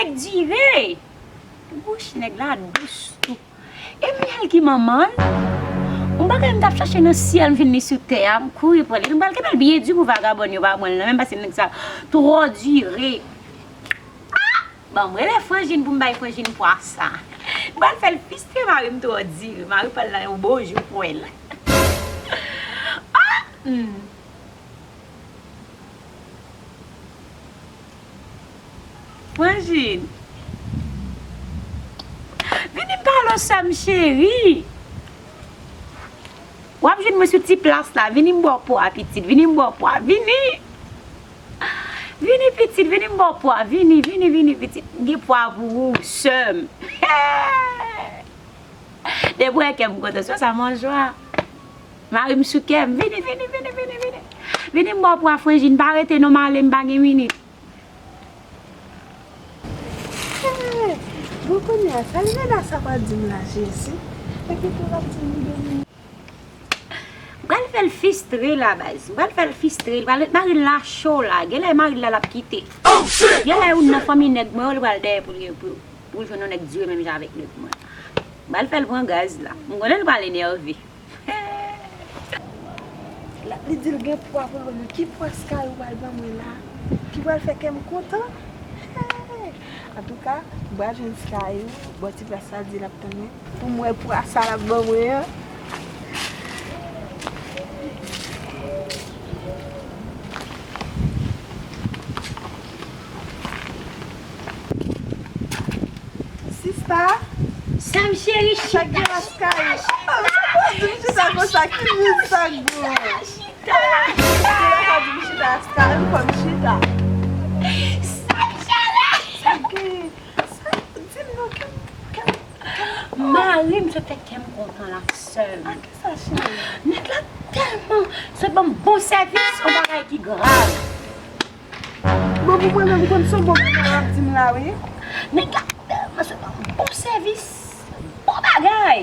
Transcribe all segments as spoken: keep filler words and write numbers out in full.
Nèg dire. Wouch, nèg la dous tou. E myèl ki manman l? Yon bagay m t ap chache nan syèl, m vin li sou tè a, m kouri pran li. M pral kenbe l byen di pou vagabòn yo pa pran l nan men, paske nèg sa twò dire. Ah! Ban m rele Franjin pou m bay Franjin pwa sa. M pral fè l fistre mari m twò dire. Mari pa l la yon bon jou pwen l. Ah! Hmm. Franjin. Vini m pale w sè m cheri. W ap jwenn mwen sou ti plas la. Vini m ba w pwa pitit. Vini m ba w pwa. Vini. Vini pitit. Vini m ba w pwa. Vini, vini, vini pitit. M gen pwa pou ou sè m. Depi w wè kè m kontan, sè sa m an jwa. Mari m sou kè m. Vini, vini, vini, vini, vini. Vini m ba w pwa Franjin. Pa rete non m ale, m pa gen minit. Hey, bon kounye a, sa Livena sa pral di m la, Jezi? Epi tou l ap di m li beni. M pral fè l fistre la, baz. M pral fè l fistre. Li pral ret mari l la cho la. Genlè mari l la l ap kite. Genlè youn nan fanmi nèg mwen yo, li pral dèyè pou l, pou, pou l jwenn yon nèg dire menm jan avèk nèg mwen. M pral fè l pran gaz la. M konnen l pral enève. L ap li di l gen pwa pou l ban mwen. Ki pwa Sky ou pral ban mwen la? Ki pral fè kè m kontan? Antouka, m pral jwenn Sky ou bò ti plas sa l di l ap tann mwen. Pou m wè pwa sa l ap ban mwen an. Sista. Sè m cheri, chita, chita, chita, chita, chita, chita, chita, chita, chita, chita, chita, chita, chita, chita. Sè m cheri. Sa k gen? Sa, di m non, kè m, kè m, kè m. Mari m sot fè kè m kontan la, sè m. A ki sa, cheri? Nèg la tèlman sot ban m bon sèvis, yon bagay ki grav. Bon, pou mwen menm, m konn se yon bon bagay w ap di m la, wi. Nèg la tèlman sot ban m bon sèvis, bon bagay.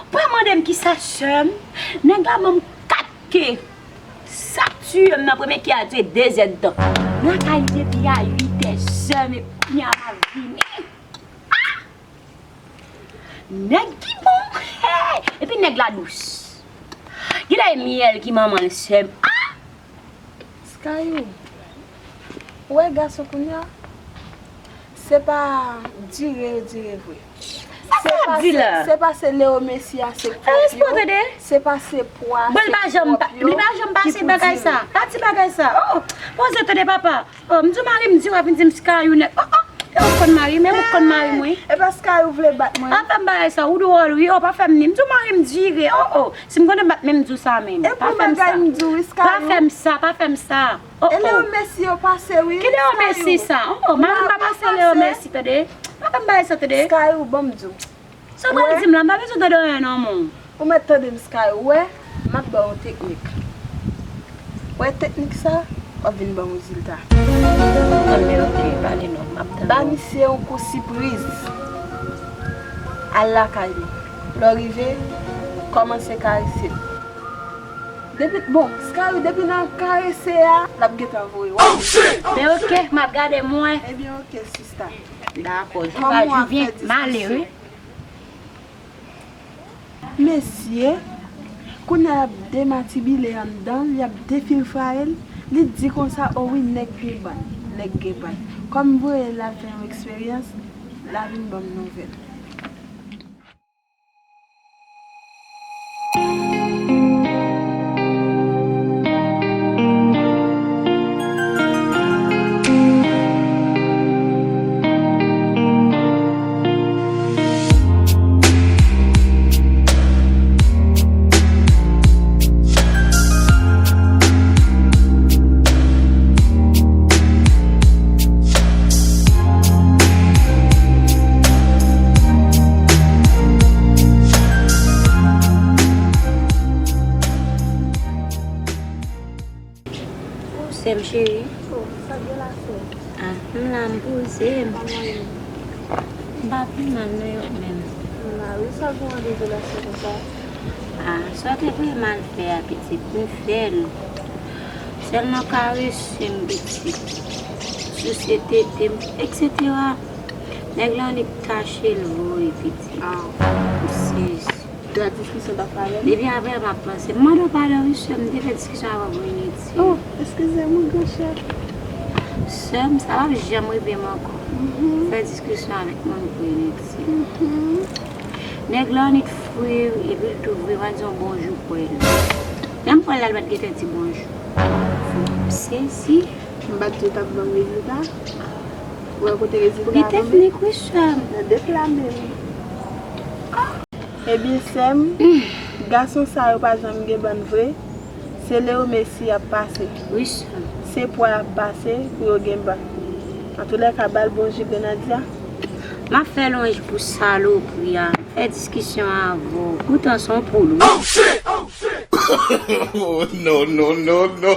Ou pa mande m kisa sè m, nèg la ban m kat ke. Sa k tiye m nan premye ke a dire dezèdtan. M lakay li depi a uitè, sè m, epi kounye a m ap vini. Ah! Nèg ki bon, hey! Epi nèg la dous. Genlè e myèl ki manman l, sè m. Ah! Sky ou. Ou wè gason kounye a? Se pa dire yo dire vre. Sa sa ap di la? Se pa se, se pa se Leo Messi a, se pwòp yo. Respè tande. Se pa se pwa, se pwòp yo ki pou dire. Bon, li pa janm pa, li pa janm pase bagay sa. Pa di bagay sa. Oh, oh. Poze tande papa. Oh, m di w mari m di w ap vin di m Sky ou nèg. Oh, oh. E ou konn mari m, e ou konn mari m wi. E pa Sky ou vle bat mwen. Pa fè m bagay sa, ou dwòl wi. Oh, pa fè m ni. M di w mari m dire. Oh, oh. Si m konnen m pa t menm di w sa menm. Pa fè m sa. E pou bagay m di w wi, Sky ou. Pa fè m sa, pa fè m sa. Oh, oh. E Leo Messi yo pase wi. Ki Leo Messi sa? Oh, oh, mari m pa pase Leo Messi, tande. Pa fè m bagay sa, tande. Sky ou, ban m di w. Sa w pral di m la, m pa bezwen tande anyen non, mon. Ou mèt tande m, Sky, ou wè, m ap ba w yon teknik. Ou wè teknik sa, w ap vin ban m rezilta. Anben, ok, pale non, m ap tande w. Ba misye yon kou sipriz. Al lakay li. Lè w rive, kòmanse karese l. Depi, bon, Sky, depi nan karese a, l ap gentan voye w. Men ok, m ap gade mwen. Ebyen, ok, sista. Dakò, jou pa jou vyen, m ale, wi. Mesye, kounye a y ap dematibile anndan l, y ap defilfwaye l, li di konsa, o wi, nèg gen bann, nèg gen bann. Kòm m voye l al fè yon eksperyans, l a vin ban m nouvèl. Ou sè m cheri? Oh, sa k gen la, sè? Ah, m la, m poze m. Kòman w ye? M pa pi mal non, yo menm. M la wi, sa gen yon dezolasyon konsa? Ah, sa w te voye m al fè a, pitit, m fè l. Sèlman karese m, pitit. Souse tete m, et cetera. Nèg la annik tache l voye piti. Ah, Se de la diskisyon t ap pale. Depi apre m ap panse. M mande w padon wi sè m, m te fè diskisyon avè w pou initi. Oh, eskize m wi granchè. Sè m, sa p ap janm rive m ankò. Fè diskisyon avèk moun pou initi. Nèg la annik fri epi l tou vre m a di yon bonjou pou l. Lè m pral la l pa t gentan di bonjou. M sezi. M pa t di w t ap ban m rezilta. Ou wè kote rezilta Ou gen a tonbe? Teknik wi sè m. Nan de pla menm. Ebyen sè m, gason sa yo pa janm gen bann vre. Se lè yo mesi y ap pase. Wi sè m. Se pwa y ap pase pou yo gen bann. Antoulèka, ba l bonjou Grenadya. M ap fè lonj pou salopri a. M fè diskisyon avè w. Poutan se yon poul wi. Oh, no, no, no, no.